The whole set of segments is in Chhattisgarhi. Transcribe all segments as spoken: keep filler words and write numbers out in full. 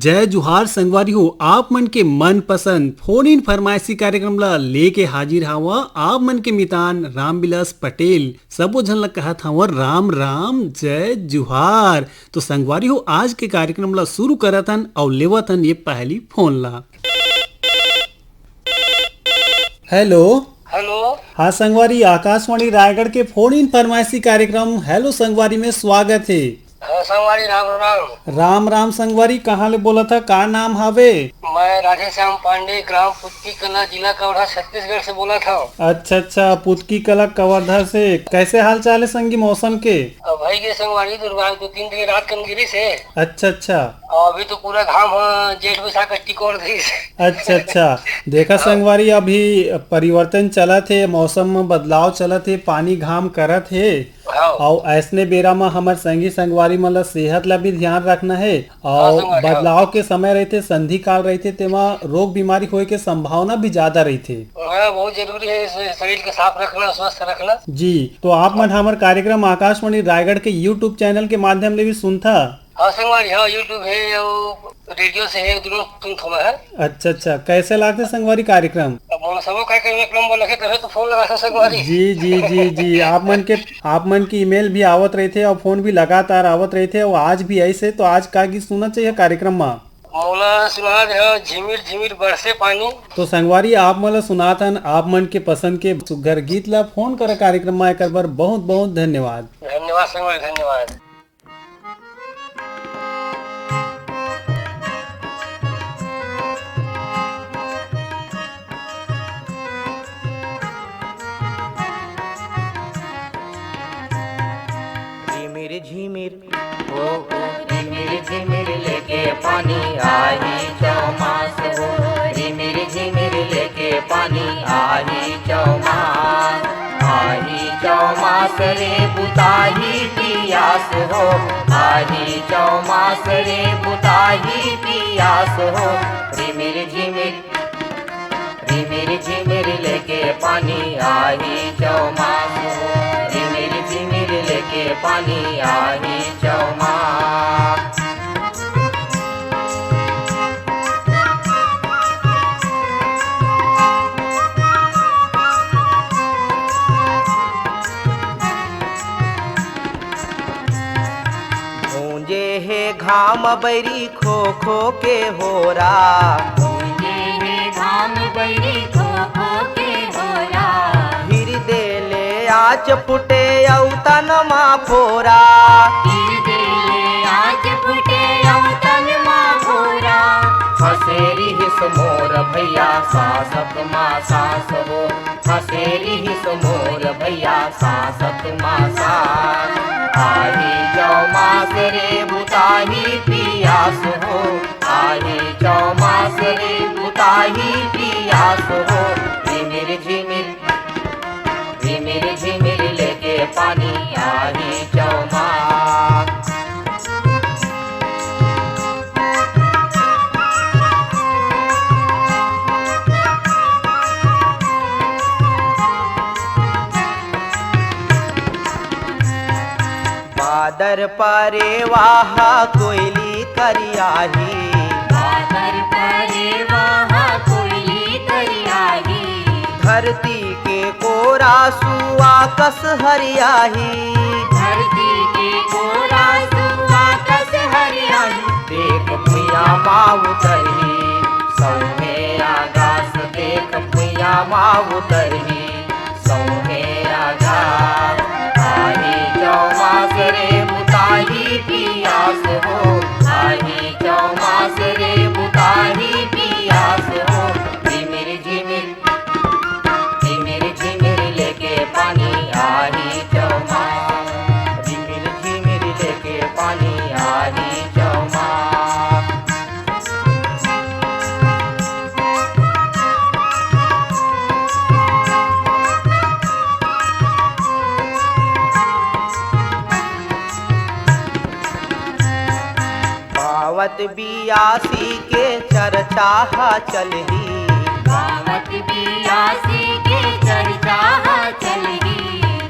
जय जुहार संगवारी हो, आप मन के मनपसंद फोन इन फरमाइशी कार्यक्रम ला लेके हाजिर हावा। आप मन के मितान रामविलास पटेल। सबो झन ला कहत हावा राम राम, जय जुहार। तो संगवारी हो, आज के कार्यक्रम ला शुरू करत हन अउ लेवत हन ये पहली फोन ला। हेलो। हेलो। हाँ संगवारी, आकाशवाणी रायगढ़ के फोन इन फरमाइशी कार्यक्रम हेलो संगवारी में स्वागत हे। हाँ संगवारी, राम राम। राम राम संगवारी, कहाँ ले बोलत हा, का नाम हावे? मैं राधेश्याम पांडे, ग्राम पुतकी कला, जिला कवर्धा, छत्तीसगढ़ से बोलत हव। अच्छा अच्छा, पुतकी कला कवर्धा से। कैसे हाल चाल है संगी मौसम के? अब भाई के संगवारी दुर्गा दो तीन दिन रात कन गिरी से। अच्छा अच्छा। अभी तो पूरा घाम ह जेठ बैसाख के टिकोर दिस। अच्छा अच्छा। देखा हाँ। संगवारी, अभी परिवर्तन चलत हे, मौसम में बदलाव चलत हे, पानी घाम करत हे। हाँ। अउ ऐसने बेरा म हमर संगी संगवारी मन ल सेहत ल भी ध्यान रखना हे। हाँ, अउ संगवारी, हाँ। बदलाव के समय रहिथे, संधि काल रहिथे, तेमा रोग बीमारी होए के संभावना भी ज्यादा रहिथे। हाँ, बहुत जरूरी है इस शरीर के साफ रखना, स्वस्थ रखना। जी, तो आप मन हमर कार्यक्रम आकाशवाणी रायगढ़ के YouTube चैनल के माध्यम ले भी सुनथा? हाँ संगवारी, हाँ, YouTube है, वो रेडियो से है, दोनों सुनथो मैं है। अच्छा अच्छा, कैसे लागथे संगवारी कार्यक्रम? अब मोला सबो कार्यक्रम एक नंबर लगे, तभे तो फोन लगा था संगवारी। जी जी जी जी, आप मन के, आप मन की ईमेल भी आवत रहिथे अउ फोन भी लगातार आवत रहिथे, अउ आज भी ऐसे, तो आज का गीत सुनना चाहिए कार्यक्रम में? मोला सुना दे हो झिमिर झिमिर बरसे पानी। तो संगवारी, आप मन ला सुनात हन आप मन के पसंद के सुग्घर गीत ला। फोन कर कार्यक्रम में एकर बर बहुत बहुत धन्यवाद। धन्यवाद संगवारी, धन्यवाद। झिमिर झिमिर, ओ, ओ, रिमिर झिमिर लेके पानी आही चौमास हो। रिमिर झिमिर लेके पानी आही चौमास। आही चौमास रे बुताही पियास हो। आही चौमास रे बुताही पियास हो। रिमिर झिमिर, रिमिर झिमिर लेके पानी आही चौमास हो। रिमिर झिमिर लेके पानी आही चौमास। गूंजे हे घाम बैरी खो खो के होरा। गूंजे हे घाम बैरी खो खो के होरा। हिरदे ले आच फुटे अउ तन मा फोरा। हिरदे ले आच फुटे अउ तन मा फोरा। फंसे रिहिस मोर भैया सांसत मा सांस हो। फंसे रिहिस मोर भैया सांसत मा सांस। आही चौमास रे बुताही पियास हो। आही चौमास रे बुताही पियास हो। रिमिर झिमिर, रिमिर झिमिर लेके पानी आही चौमास। बादर परे वाहा कोयली करियाही। बादर परे वाहा कोयली करियाही। धरती के कोरा सुआ कस हरियाही। धरती के कोरा सुआ कस हरियाही। देख भुइयां मा उतरही, सौंहे आकाश देख भुइयां मा उतरही, सौंहे आकाश। आही चौमास रे बुताही पियास हो, आही चौमास रे बुताही पियास हो। रिमिर झिमिर, झिमिर झिमिर लेके पानी आही चौमास। झिमिर झिमिर लेके पानी आही चौमास। पावत बियासी के चरचा ह चलही। पावत बियासी के चरचा ह चलही।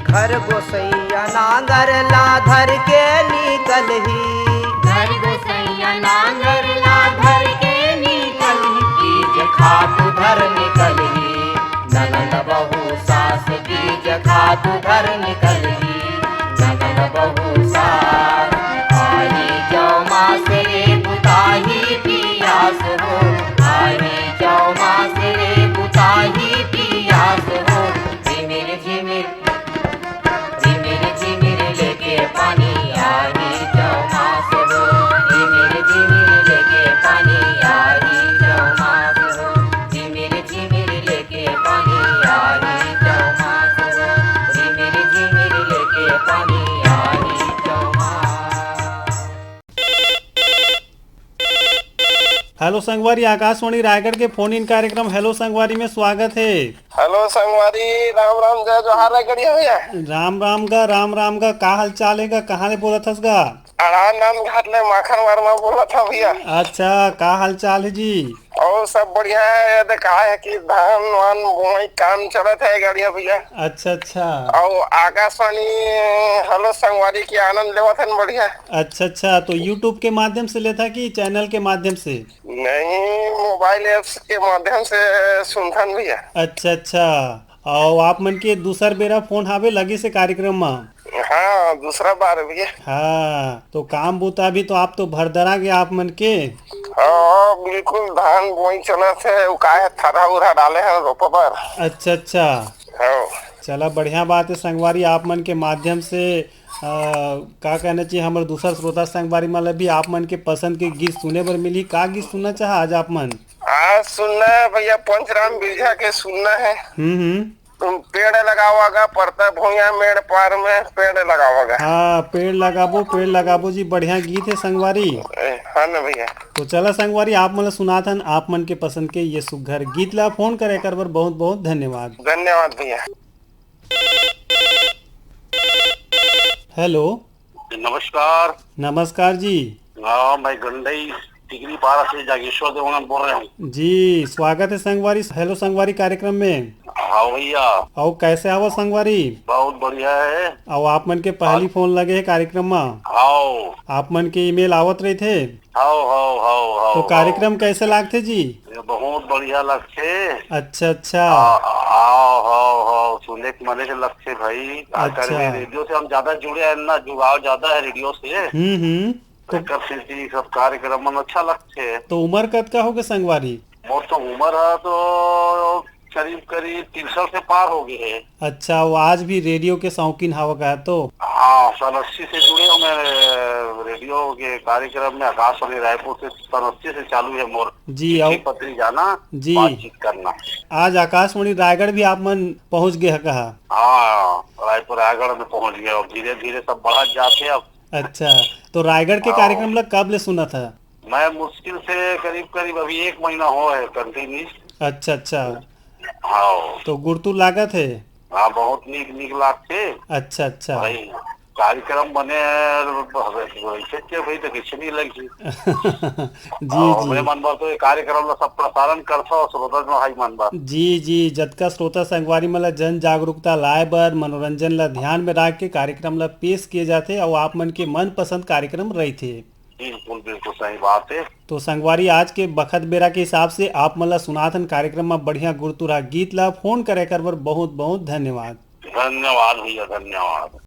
घर गोसैया नांगर ला धर के निकलही। घर गोसैया नांगर ला धर तू घर निकलही, ननद बहू साथ। आही चौमास रे बुताही पियास हो, आही चौमास रे बुताही पियास हो। झिमिर झिमिर, झिमिर झिमिर लेके पानी आही चौमास हो, झिमिर झिमिर लेके पानी आही चौमास हो, झिमिर झिमिर लेके पानी आही चौमास हो, झिमिर झिमिर लेके पानी आही चौमास। हेलो संगवारी, आकाशवाणी रायगढ़ के फोन इन कार्यक्रम हेलो संगवारी में स्वागत है। हेलो संगवारी, राम राम, जय जोहार रायगढ़िया भैया। राम राम गा, राम राम गा, का हाल चाल है गा, कहाँ ले बोलत हस गा? अड़ान नांदघाट ले माखन वर्मा बोलत हंव भैया। अच्छा, का हाल चाल है जी? अउ सब बढ़िया है, ये दे का है कि धान वान बोवई काम चलत है गड़िया भैया। अच्छा अच्छा। अउ आकाशवाणी हेलो संगवारी के आनंद लेवत हन बढ़िया। अच्छा अच्छा, तो YouTube के माध्यम से लेथा कि चैनल के माध्यम से? नहीं, मोबाइल एप्स के माध्यम से सुनथन भैया। अच्छा अच्छा। अउ आप मन के दूसर बेरा फोन हावे लगे से कार्यक्रम म? हाँ, दूसरा बार है भैया। हाँ, तो काम बूता भी तो आप तो भरदरा गे आप मन के। हाँ, बिल्कुल धान बोई चलत है, वो का है, थरहा उरहा डाले हैं रोपे बर। अच्छा अच्छा। हाँ। चला, बढ़िया बात है संगवारी, आप मन के माध्यम से, आ, का कहना चाहिए, हमर दूसर श्रोता संगवारी मन ला भी आप मन के पसंद के गीत सुने बर मिली। का गीत सुनना चाहा आज आप मन? आज सुनना है भैया, पंचराम बिरजा के सुनना है। हम्म हम्म। तुम पेड़ लगावागा, परता भुइयां मेड़ पार में पेड़ लगावागा। हाँ, पेड़ लगाबो, पेड़ लगाबो जी, बढ़िया गीत है संगवारी। ए, हाँ ना भैया। तो चला संगवारी, आप मन ला सुनात हन आप मन के पसंद के ये सुग्घर गीत ला। फोन करे कर बर बहुत बहुत धन्यवाद। धन्यवाद भैया। हेलो। नमस्कार। नमस्कार जी। हाँ, मैं गंडई टिकरी पारा से जागेश्वर देवानंद बोल रहा हूँ। जी, स्वागत है संगवारी, हेलो संगवारी कार्यक्रम में। हाँ भैया। अउ कैसे हवो संगवारी? बहुत बढ़िया है। अउ आप मन के पहली आज फोन लगे है कार्यक्रम में। हाँ। आप मन के ईमेल आवत रहिथे। हाव, हाव, हाव, तो हाव, कार्यक्रम हाव। कैसे लागथे जी? ये बहुत बढ़िया लगथे। अच्छा, अच्छा। आ, हाव, हाव, हाव, सुने के मने से लगथे भाई। का अच्छा। करबे, रेडियो से हम ज्यादा जुड़े हैं ना, जुड़ाव ज्यादा है रेडियो से। हम्म, हम्म। तो एकर सेती सब कार्यक्रम मन अच्छा लगथे। तो उम्र कतका होगे संगवारी? मोर तो उम्र है तो करीब, करीब तिरसठ से पार हो गए है। अच्छा, वो आज भी रेडियो के शौकीन हव का तो? हाँ, सन अस्सी से जुड़े हूँ मैं रेडियो के कार्यक्रम में, आकाशवाणी रायपुर से सन अस्सी से चालू है मोर जी, चिट्ठी अउ पत्री जाना, जी। बातचीत करना। आज आकाशवाणी रायगढ़ भी आप मन पहुँच गए है कहा? हाँ, रायपुर रायगढ़ में पहुँच गए और धीरे धीरे सब बढ़त जाते अब। अच्छा, तो रायगढ़ के हाँ। कार्यक्रम ला कब ले सुनत है? मैं मुश्किल से करीब, करीब अभी एक महीना हो है continue। अच्छा, अच्छा। हाँ। तो गुरतुर लागत है? हाँ, बहुत नीक, नीक लागथे। अच्छा, अच्छा। भाई, कार्यक्रम बने हैं, वैसे के भाई तो कैसे नहीं लगी। जी, हाँ, जी। हमरे मन बर तो ये कार्यक्रम ला सब प्रसारण करथो, श्रोता जो भाई मन बर। जी, जी, जतका श्रोता संगवारी मन ला जन जागरूकता लाए बर, मनोरंजन ला ध्यान में राख के कार्यक्रम ला पेश किए जाथे अउ आप मन के मनपसंद कार्यक्रम रहिथे। बिल्कुल, बिल्कुल सही बात है। तो संगवारी, आज के बखत बेरा के हिसाब से आप मन ला सुनाथन कार्यक्रम म बढ़िया गुरतुरा गीत ला। फोन करे कर बर बहुत बहुत धन्यवाद। धन्यवाद भैया, धन्यवाद।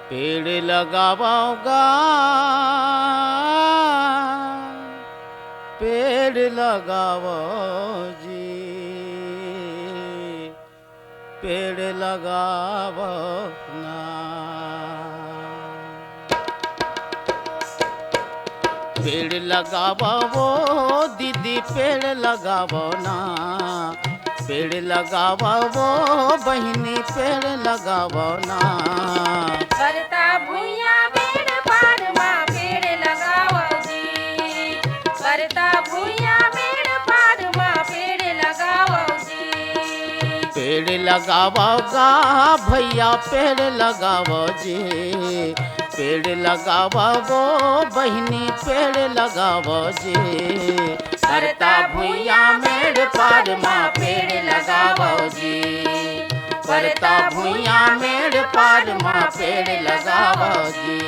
पेड़ लगावव गा, पेड़ लगावव जी। पेड़ लगावव ना। पेड़ लगावव ओ दीदी, पेड़ लगावव ना। पेड़ लगावव ओ बहिनी, पेड़ लगावव ना। परता भुइयां मेड़ पार मा पेड़ लगावव जी। परता भुइयां मेड़ पार मा पेड़ लगावव जी। पेड़ लगावव गा भैया, पेड़ लगावव जी। पेड़ लगावव ओ बहिनी, पेड़ लगावव जी। परता भुइयां मेड़ पार मा पेड़ लगावव जी। परता भुइयां मेड़ पार मा पेड़ लगावव जी।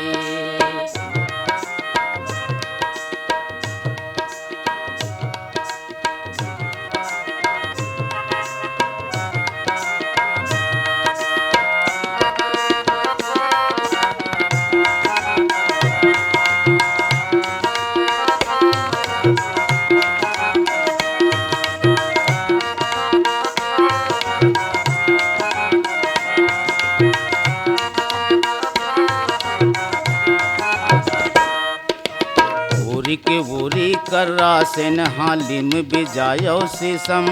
के बोरी कर रासेन हालिम बिजायो सीसम,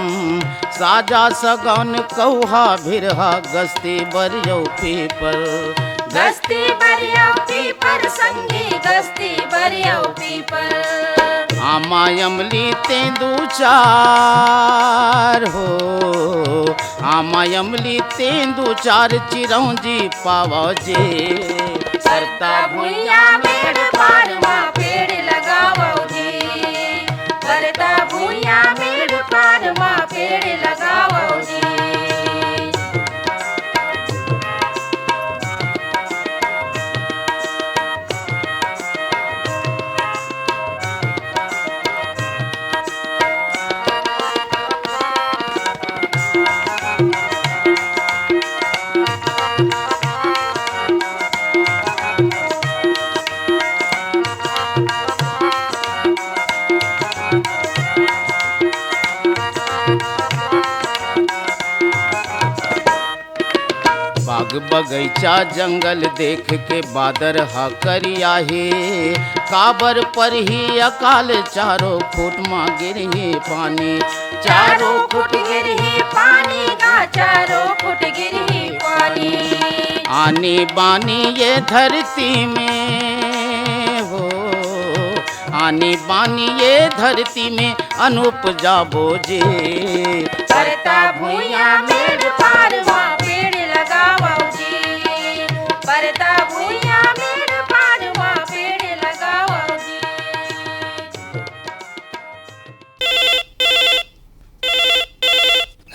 साजा सगौन कौहा भिरहा गस्ती बरियो पीपर। गस्ती बरियो पीपर संगी, गस्ती बरियो पीपर। आमा अमली तेंदू चार हो, आमा अमली तेंदू चार चिरौंजी पावो जे। परता भुइयां मेड़ पार मा पेड़ लगावो जी। परता भुइयां मेड़ पार मा पेड़ लगावो जी। बाग बगैचा जंगल देख के बादर ह करिया हे। काबर परही अकाल, चारों खुट म गिरही पानी। चारों खुट गिरही पानी गा, चारों खुट गिरही पानी। आनी बानी ये धरती में हो, आनी बानी ये धरती में अनुप जाबो जी। परता भुइयां मेड़ पार मा पेड़ लगावो जी। परता भुइयां मेड़ पार मा पेड़ लगावो जी।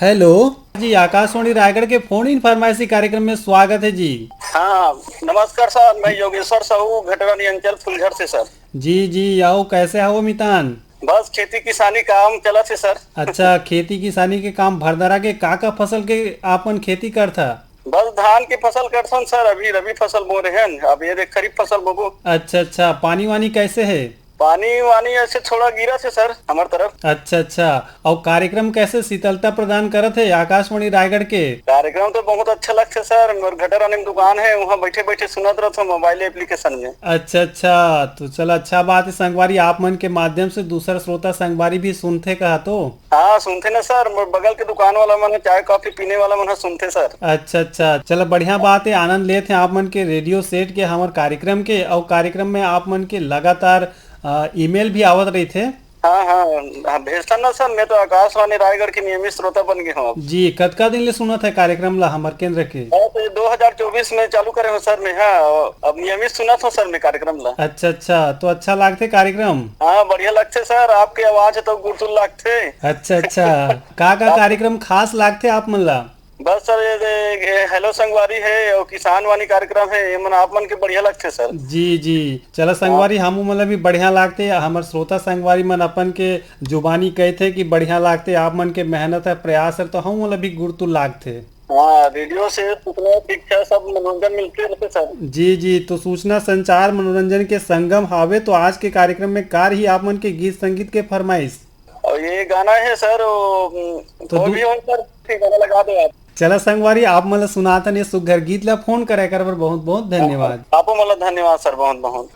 हेलो जी, आकाशवाणी रायगढ़ के फोन इन फरमाइशी कार्यक्रम में स्वागत है जी। हाँ, नमस्कार सर, मैं योगेश्वर साहू, घटरानी अंचल फुलझर से सर। जी जी, आओ, कैसे हो मितान? बस खेती किसानी काम चलत हे सर। अच्छा, खेती किसानी के काम भरदरा के का का फसल के आपन खेती करथा? बस धान के फसल करथन सर, अभी रबी फसल बो रहे हैं, अब ये देख खरीफ फसल बोबो। अच्छा अच्छा, पानी वानी कैसे है? पानी वानी ऐसे थोड़ा गिरा से सर हमार तरफ। अच्छा अच्छा, और कार्यक्रम कैसे शीतलता प्रदान करत है आकाशवाणी रायगढ़ के? कार्यक्रम तो बहुत अच्छा लगथे सर, मोर घटर आने में दुकान है, वहाँ बैठे बैठे सुनत रहथो मोबाइल एप्लीकेशन में। अच्छा अच्छा, तो चल अच्छा बात है संगवारी, आप मन के माध्यम से दूसर श्रोता संगवारी भी सुनथे कहा तो। हाँ सुनथे ना सर, मोर बगल के दुकान वाला मन, चाय कॉफी पीने वाला मन ह सुनथे सर। अच्छा अच्छा, चल बढ़िया बात है, आनंद लेत हैं आप मन के रेडियो सेट के, हमर कार्यक्रम के, और कार्यक्रम में आप मन के लगातार अ, ईमेल भी आवत रहिथे। हाँ हाँ, हाँ, भेजथन ना सर, मैं तो आकाशवाणी रायगढ़ के नियमित श्रोता बन गए हूँ अब। जी, कतका दिन ले सुनत है कार्यक्रम ला हमर केंद्र के? मैं तो ये दो हज़ार चौबीस में चालू करे हूँ सर मैं, हाँ, अब नियमित सुनत हूँ सर मैं कार्यक्रम ला। अच्छा अच्छा, तो अच्छा लागथे कार्यक्रम? हाँ, बढ़िया लगथे सर, आपके आवाज है तो गुरतुल लागथे। अच्छा अच्छा, का का कार्यक्रम खास लागथे आप मन ला? बस सर, ये, ये, ये हेलो संगवारी है और किसान वाणी कार्यक्रम है, ये मन आप मन के बढ़िया लगथे सर। जी जी, चला संगवारी, हम मन ला भी बढ़िया लागथे। हमर श्रोता संगवारी मन अपन के जुबानी कहथे कि बढ़िया लागथे, आप मन के मेहनत है, प्रयास है, तो हम मन ला भी गुरतुल लागथे। हाँ, रेडियो से सूचना, शिक्षा, सब मनोरंजन मिलते रहते सर। जी जी, तो सूचना, संचार, मनोरंजन के संगम हावे, तो आज के कार्यक्रम में का रही आप मन के गीत संगीत के फरमाइश? और ये गाना है सर, वो, हम्म, तो कोई दू- भी हो सर, ठीक गाना लगा दो आप। चला संगवारी, आप मन ला सुनाथन ये सुग्घर गीत ला। फोन करे कर बर बहुत बहुत धन्यवाद। आपो मन ला धन्यवाद सर, बहुत बहुत।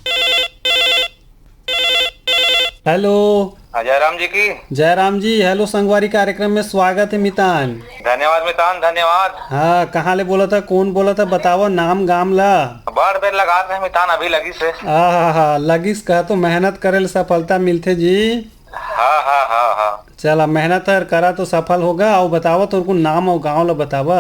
हेलो। हाँ, जयराम जी की। जयराम जी, हेलो संगवारी कार्यक्रम में स्वागत है मितान। धन्यवाद मितान, धन्यवाद। हाँ, कहाँ ले बोला था, कौन बोला था, बतावा नाम गाम ला। बड़ बेर लगा थे मितान, अभी लगिस हे। आहा हा, लगिस कहा तो मेहनत करे ले सफलता मिलथे जी। हाँ हाँ हाँ हाँ। चला, मेहनत हर करा तो सफल होगा। अउ बतावा, तोर को नाम अउ गांव ला बतावा।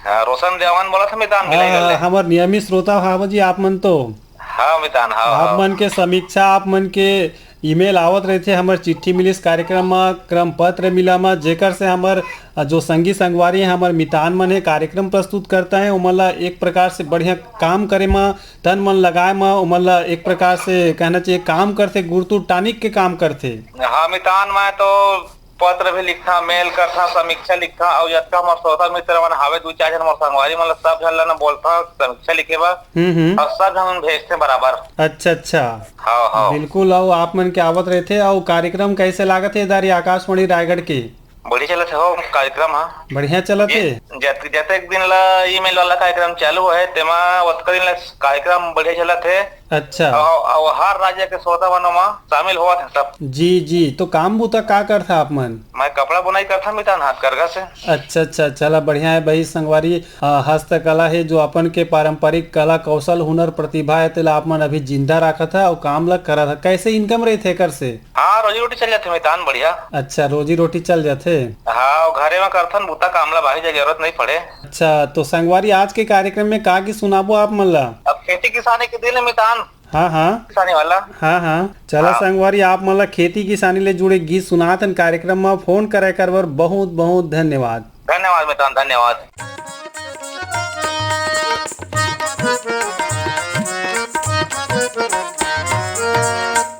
हाँ, रोशन देवान बोला था मितान, हाँ, मिलाई हाँ, गले। हमर नियमित श्रोता हाव जी आप मन तो। हाँ मितान, हाँ, आप हाँ। मन के समीक्षा, आप मन के ईमेल आवत रहिथे, हमर चिट्ठी मिलिस कार्यक्रम म, क्रम पत्र मिला म, जेकर से हमर, अ, जो संगी संगवारी हे, हमर मितान मन हे, कार्यक्रम प्रस्तुत करता है, ओमन ला एक प्रकार से बढ़िया काम करे म, तन मन लगाए म, ओमन ला एक प्रकार से कहना चाहिए, काम करथे, गुरतुर टानिक के काम करथे। हाँ मितान, मैं तो पत्र भी लिखथा, मेल करथा, समीक्षा लिखथा, अउ जतका हमर श्रोता मित्र मन हावे, दू चार झन मोर संगवारी मन ला, सब झन ला ना बोलथा समीक्षा लिखे बर, हम्म, हम्म। अउ सब झन भेजथे बराबर। अच्छा, अच्छा। हाँ, हाँ। बिल्कुल, अउ आप मन के आवत रहिथे। अउ कार्यक्रम कैसे लागत हे इधर ये आकाशवाणी रायगढ़ के? बढ़िया चलत हे हो कार्यक्रम ह। बढ़िया चलत हे? जे-, जत-, जतेक दिन ला ईमेल वाला कार्यक्रम चालू हे, तेमा ओतका दिन ला कार्यक्रम बढ़िया चलत हे। अच्छा। अउ, अउ हर राज्य के श्रोता मन ओमा शामिल होवत हे सब। जी, जी। तो काम बूता का करथा आप मन? मैं कपड़ा बुनाई करथन मितान, हाथ करघा से। अच्छा, अच्छा, चला बढ़िया है भाई संगवारी। अ, हस्तकला है जो अपन के पारंपरिक कला कौशल हुनर प्रतिभा है तेला आप मन अभी जिंदा राखत है अउ काम ला करत है। कैसे income रहिथे एकर से? हाँ, रोजी रोटी चल जाथे मितान, बढ़िया। अच्छा, रोजी रोटी चल जाथे। हाँ, घरे में करथन बूता, काम ला बाहर जाए जरूरत नहीं पड़े। अच्छा, तो संगवारी आज के कार्यक्रम में का गीत सुनाबो आप मन ला? अब खेती किसानी के दिन है मितान। हाँ, हाँ। किसानी वाला। हाँ, हाँ। चला हाँ। संगवारी, आप मन ला खेती किसानी ले जुड़े गीत सुनात हन। कार्यक्रम म फोन करे कर बर बहुत, बहुत धन्यवाद। धन्यवाद मितान, धन्यवाद।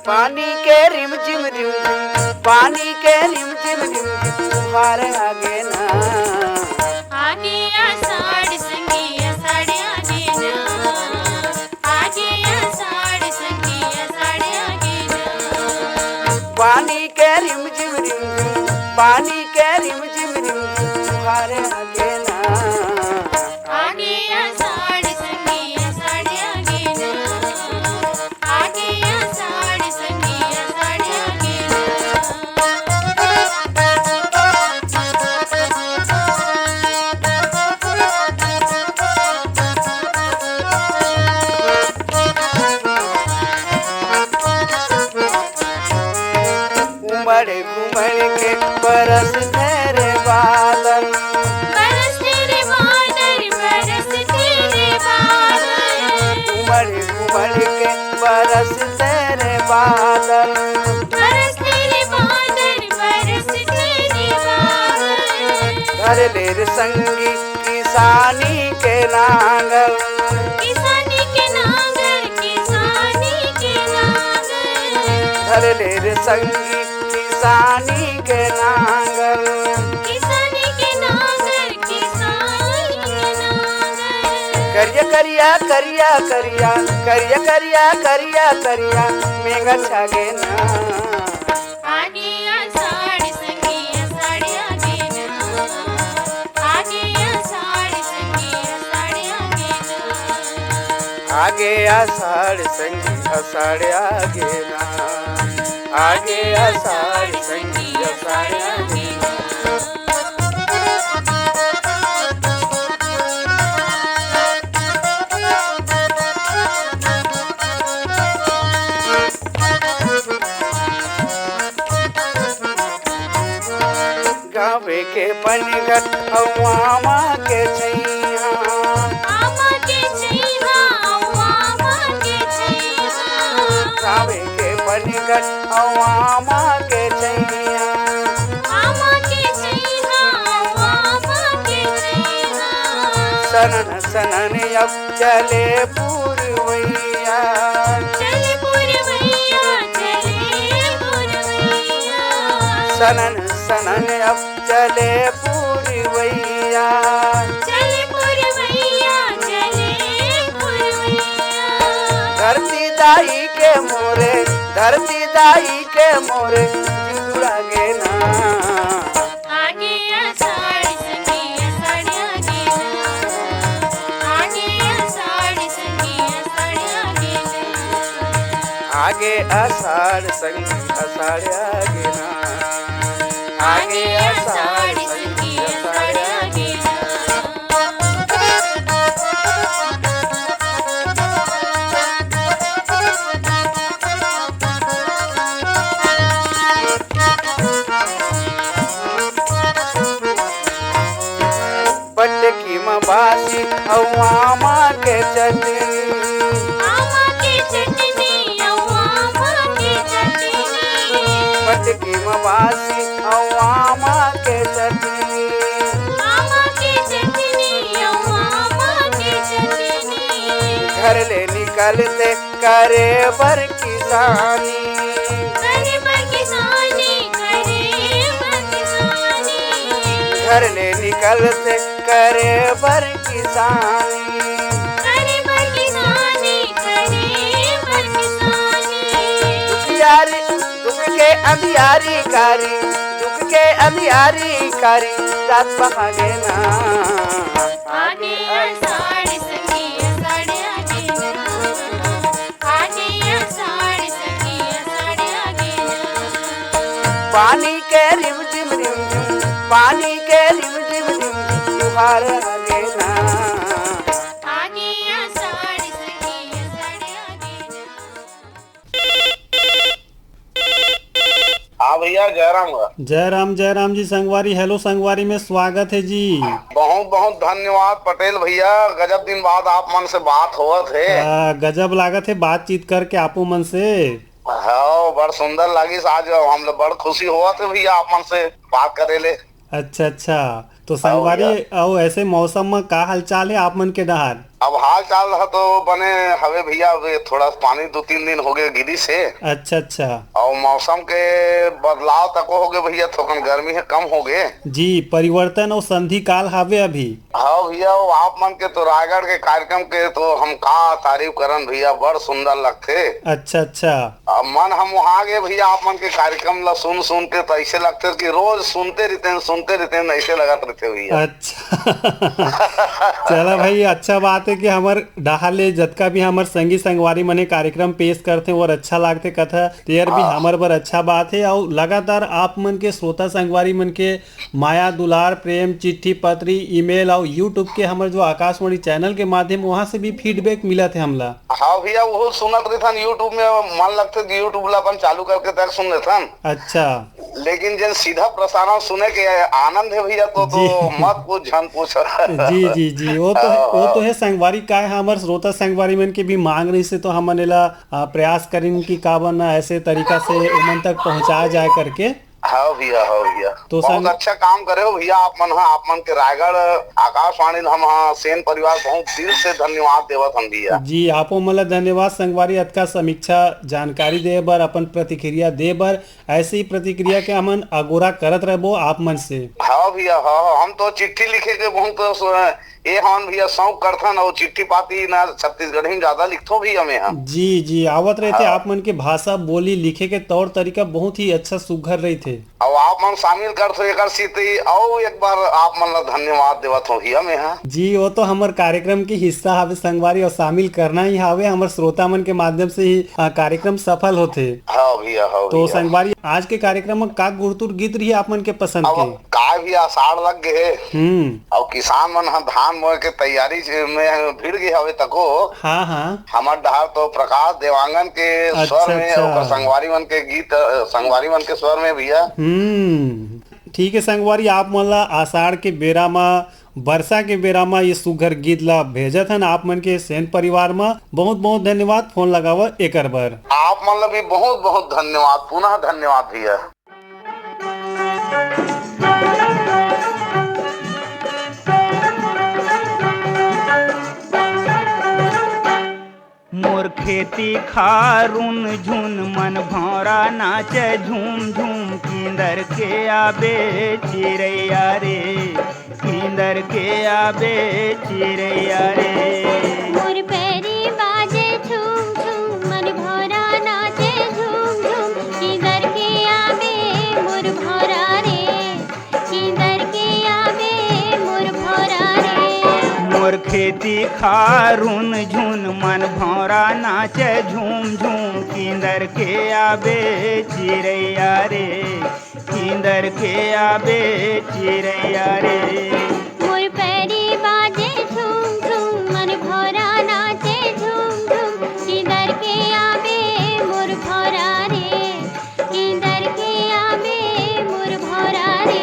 पानी के रिम झिम रिम झिम, पानी के रिम झिम रिम झिम, फुहार आगे ना। आगे आषाढ़ संगी, आषाढ़ आगे ना। आगे आषाढ़ संगी, आषाढ़ आगे ना। पानी के रिम झिम रिम झिम, पानी के रिम झिम रिम झिम, फुहार आगे ना। आगे आषाढ़ संगी, आषाढ़ आगे ना। आगे आषाढ़ संगी, आषाढ़ आगे ना। उमड़ घुमड़ के बरसथे रे बादल। बरसथे रे बादल, बरसथे रे बादल। उमड़ घुमड़ के बरसथे रे बादल। बरसथे रे बादल, बरसथे रे बादल। धर ले रे संगी किसानी के नांगर। किसानी के नांगर, किसानी के नांगर। धर ले रे संगी किसानी के नांगर। किसानी के नांगर, किसानी के नांगर। करिया, करिया, करिया, करिया, करिया, करिया, करिया, करिया, मेघ छागे ना। आगे आषाढ़ संगी, आषाढ़ आगे ना। आगे आषाढ़ संगी, आषाढ़ आगे ना। आगे आषाढ़ संगी, आषाढ़ आगे ना। आगे आषाढ़ संगी, आषाढ़ आगे ना। गावे के पनघट अउ आमा के छैया। आमा के छैया, अउ आमा के छैया। गावे के पनघट अउ आमा के छैया। आमा के छैया, अउ आमा के छैया। सनन सनन अब चले पुरवैया। चले पुरवैया, चले पुरवैया। सनन सनन अब चले पुरवैया। चले पुरवैया, चले पुरवैया। धरती दाई के मोरे, धरती दाई के मोरे, जुड़ा गे ना। आगे आषाढ़ संगी, आषाढ़ आगे ना। आगे आषाढ़ संगी, आषाढ़ आगे ना। आगे आषाढ़ संगी, आषाढ़ आगे ना। आगे आषाढ़ संगी, आषाढ़ आगे ना। पटकी म बासी अउ आमा के चटनी। आमा के चटनी, अउ आमा के चटनी। पटकी म बासी अउ आमा के चटनी। आमा के चटनी, अउ आमा के चटनी। घर ले निकलते करे बर किसानी। करे बर किसानी, करे बर किसानी। घर ले निकलते करे बर किसानी। करे बर किसानी, करे बर किसानी। दुखियारी, दुख के अंधियारी कारी, दुख के अंधियारी कारी, रात पहागे ना। आगे आषाढ़ संगी, आषाढ़ आगे ना। पानी के रिम झिम रिम झिम, पानी के रिम झिम रिम झिम, तुहार लेना। आगे आषाढ़ सखी, आषाढ़ आगे ना। हाँ भैया, जय राम का। जय राम, जय राम जी संगवारी। हेलो संगवारी में स्वागत है जी। बहुत बहुत धन्यवाद पटेल भैया, गजब दिन बाद आप मन से बात होवत है। आ, गजब लागत है बातचीत करके आपो मन से। हाँ, बड़ सुंदर लागिस आज, हम लोग बड़ खुशी होवत है भैया आप मन से बात करे ले। अच्छा अच्छा, तो हाँ संगवारी भैया। अउ ऐसे मौसम में का हालचाल है आप मन के डहार? अब हाल चाल ह तो बने हवे भैया, अब ये थोड़ा पानी दो तीन दिन हो गए गिरी से। अच्छा अच्छा। और मौसम के बदलाव तको हो गए भैया, थोकन गर्मी है कम हो गए। जी, परिवर्तन और संधि काल हावे अभी। हाँ भैया, वो आप मन के तो रायगढ़ के कार्यक्रम के तो हम का तारीफ करन भैया, बड़ सुंदर लगथे। अच्छा अच्छा। अब मन हम वहाँ गए भैया, आप मन के कार्यक्रम ला सुन सुन के तो ऐसे लगथे कि रोज सुनते रहते हैं, सुनते रहते हैं, ऐसे लगत रहथे भैया। अच्छा। चला भाई, अच्छा बात है कि हमर डहार ले जतका भी हमर संगी संगवारी मन हे कार्यक्रम पेश करथे और अच्छा लागथे कथा, तेहर भी हाँ। हमर बर अच्छा बात है। और लगातार आप मन के श्रोता संगवारी मन के माया दुलार, प्रेम, चिट्ठी पत्री, ईमेल और YouTube के हमर जो आकाशवाणी चैनल के माध्यम, वहाँ से भी फीडबैक मिलत है हमला। हाँ भैया, वो सुनत रहथन YouTube में, मन लगथे कि YouTube ला अपन चालू करके तक सुन लेथन। अच्छा। लेकिन जन सीधा प्रसारण सुने के आनंद है भैया, तो, जी। तो मत पूछ, झन पूछ। जी, जी, जी, वो तो है, वो तो हाँ। है संगवारी, का है, हमर श्रोता संगवारी मन के भी मांग रही से, तो हमन एला, आ, प्रयास करिन कि काबर ना ऐसे तरीका से उमन तक पहुंचाया जाए करके। हाँ भैया, हाँ भैया। तो बहुत संग- अच्छा काम करे हो भैया आप मन, हाँ, आप मन के रायगढ़ आकाशवाणी ल हम, हाँ, सेन परिवार बहुत दिल से धन्यवाद देवत हन भैया। जी, आपो मन ला धन्यवाद संगवारी, अतका समीक्षा जानकारी दे बर, अपन प्रतिक्रिया दे बर। ऐसे ही प्रतिक्रिया के हमन अगोरा करत रहबो आप मन से। हाँ भैया, हाँ, हाँ, हम तो चिट्ठी लिखे के बहुत स-, ये हमन भैया शौक करथन, और चिट्ठी पाती ना छत्तीसगढ़ी में ज्यादा लिखथो भैया मैं, हाँ। जी, जी, आवत रहथे। हाँ। आप मन के भाषा, बोली, लिखे के तौर तरीका बहुत ही अच्छा सुघर रहिथे। अउ आप मन शामिल करथो एकर सेती, अउ एक बार आप मन ला धन्यवाद देवत हो भैया मैं, हाँ। जी, वो तो हमर कार्यक्रम के हिस्सा हावे संगवारी, और शामिल करना ही हावे, हमर श्रोता मन के माध्यम से ही, आ, कार्यक्रम सफल होथे। हाँ भैया, हाँ तो भैया। संगवारी, आज के कार्यक्रम में का गुरतुर गीत रही आप मन के पसंद अब के? का भी आषाढ़ लग गए हे। हम्म। अब किसान मन ह धान बोए के तैयारी जे में भिड़ गए हवे तको। हाँ, हाँ। हमर डहार तो प्रकाश देवांगन के अच्छा, स्वर में, अच्छा। ओकर संगवारी मन के गीत, अ, संगवारी मन के स्वर में भैया। हम्म, ठीक है संगवारी, आप मन ला आषाढ़ के बेरा मा, बरसा के बेरा मा ये सुघर गीत ला भेजत हन आप मन के सेन परिवार मा। बहुत बहुत धन्यवाद फोन लगावा एकर बर। आप मन ला भी बहुत बहुत धन्यवाद, पुनः धन्यवाद भैया। मोर खेती खारुन झुन मन भौंरा नाचे झूम झूम, किंदर के आबे चिरैया रे, किंदर के आबे चिरैया रे। मोर पैरी बाजे झूम झूम, मन भौंरा नाचे झूम झूम, किंदर के आबे मोर भौंरा रे, किंदर के आबे मोर भौंरा रे। मोर खेती खारुन झुन, मन भौंरा नाचे झूम झूम, किंदर के आबे चिरैया रे, किंदर के आबे चिरैया रे। मोर पैरी बाजे झूम झूम, मन भौंरा नाचे झूम झूम, किंदर के आबे मोर भौंरा रे, किंदर के आबे मोर भौंरा रे।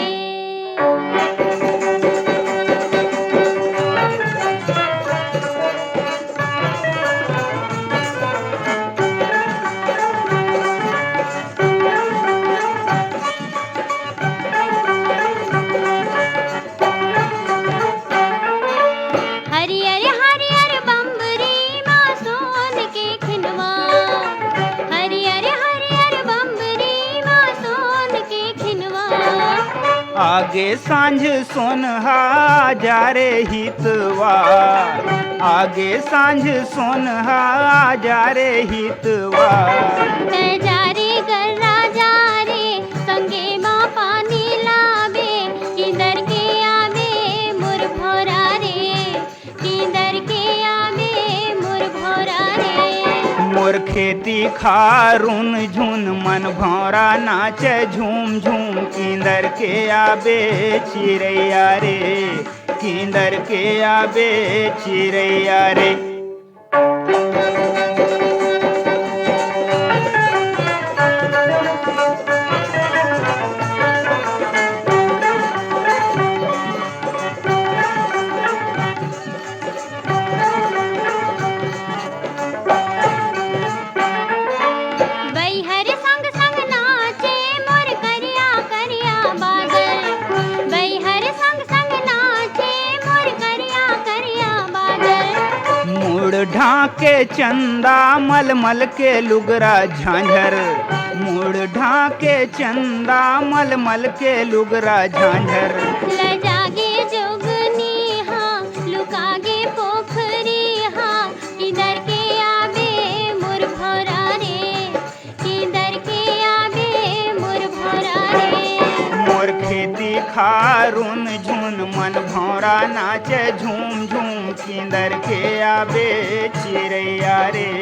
हरियर हरियर बम्बरी मा सोन के खिनवा, हरियर हरियर बम्बरी मा सोन के खिनवा। आगे सांझ सोनहा जा रे हितवा, आगे सांझ सोनहा जा रे हितवा। तै जा रे गर्रा जा रे, संगे मा पानी लाबे, किंदर के आबे मोर भौंरा रे, किंदर के आबे मोर भौंरा रे। मोर खेती खारुन झुन मन भौंरा नाचे झूम झूम, किंदर के आबे चिरैया रे, किंदर के आबे चिरैया रे। बैहर संग संग नाचे मोर करिया करिया बादल, बैहर संग संग नाचे मोर करिया करिया बादल। मुड़ ढांके चंदा मलमल के लुगरा झांझर, मुड़ ढांके चंदा मलमल के लुगरा झांझर। लजागे जोगनी हा, लुकागे पोखरी हा, किंदर के आबे मोर भौरा रे, किंदर के आबे मोर भौरा रे। मोर खेती खारुन झुन मन भौंरा नाचे झूम झूम, किंदर के आबे चिरैया रे,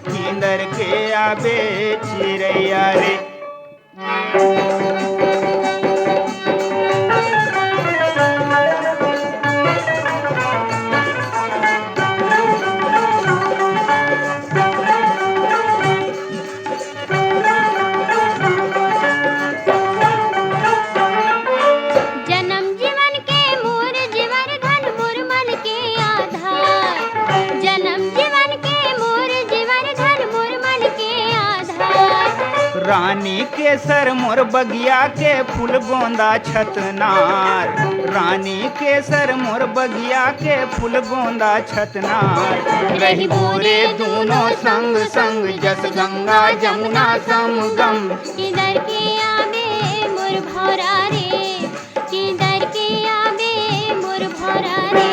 किंदर के आबे चिरैया रे। जनम जीवन के मोर जीवर धन मोर मन के आधार, जनम जीवन के मोर जीवर धन मोर मन के आधार। रानी केसर मोर बगिया के फूल गोंदा छतनार, रानी केसर मोर बगिया के फूल गोंदा छतनार। रहिबो रे दूनो संग संग, जस गंगा जमुना संगम। किंदर के आबे मोर भौरा रे, किंदर के आबे मोर भौरा रे।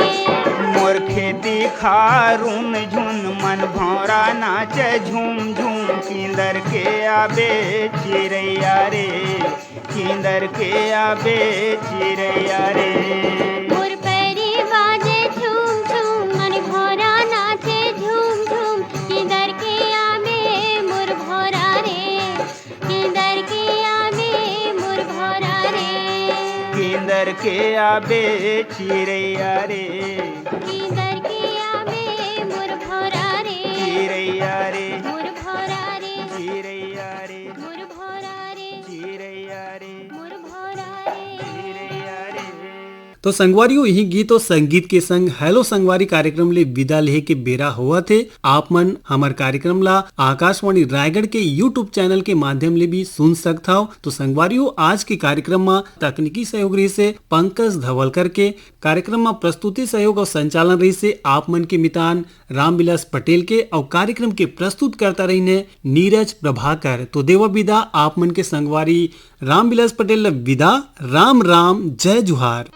मोर खेती खारुन झुन मन भौंरा नाचे झूम झूम, किंदर के आबे चिरैया रे, किंदर के आबे चिरैया रे। मोर पैरी बाजे झूम झूम, मन भौरा नाचे झूम झूम, किंदर के आबे मोर भौरा रे, किंदर के आबे मोर भौरा रे। किंदर के आबे चिरैया रे। किंदर के आबे मोर भौरा रे। चिरैया रे। मोर भौरा रे। चिरैया रे। मोर भौरा रे। चिरैया रे। मोर भौरा रे। चिरैया रे। तो संगवारियों, यही गीत और संगीत के संग हेलो संगवारी कार्यक्रम ले विदा लेहे के बेरा होवत हे। आप मन हमर कार्यक्रम ला आकाशवाणी रायगढ़ के YouTube चैनल के माध्यम ले भी सुन सकत हव। तो संगवारियों, आज के कार्यक्रम म तकनीकी सहयोग रहिस हे पंकज धवलकर के। कार्यक्रम म प्रस्तुति सहयोग और संचालन रहिस हे आप मन के मितान रामविलास पटेल के, और कार्यक्रम के प्रस्तुतकर्ता रहिन हे नीरज प्रभाकर। तो देवा विदा आप मन के संगवारी रामविलास पटेल ला विदा। राम राम, जय जुहार।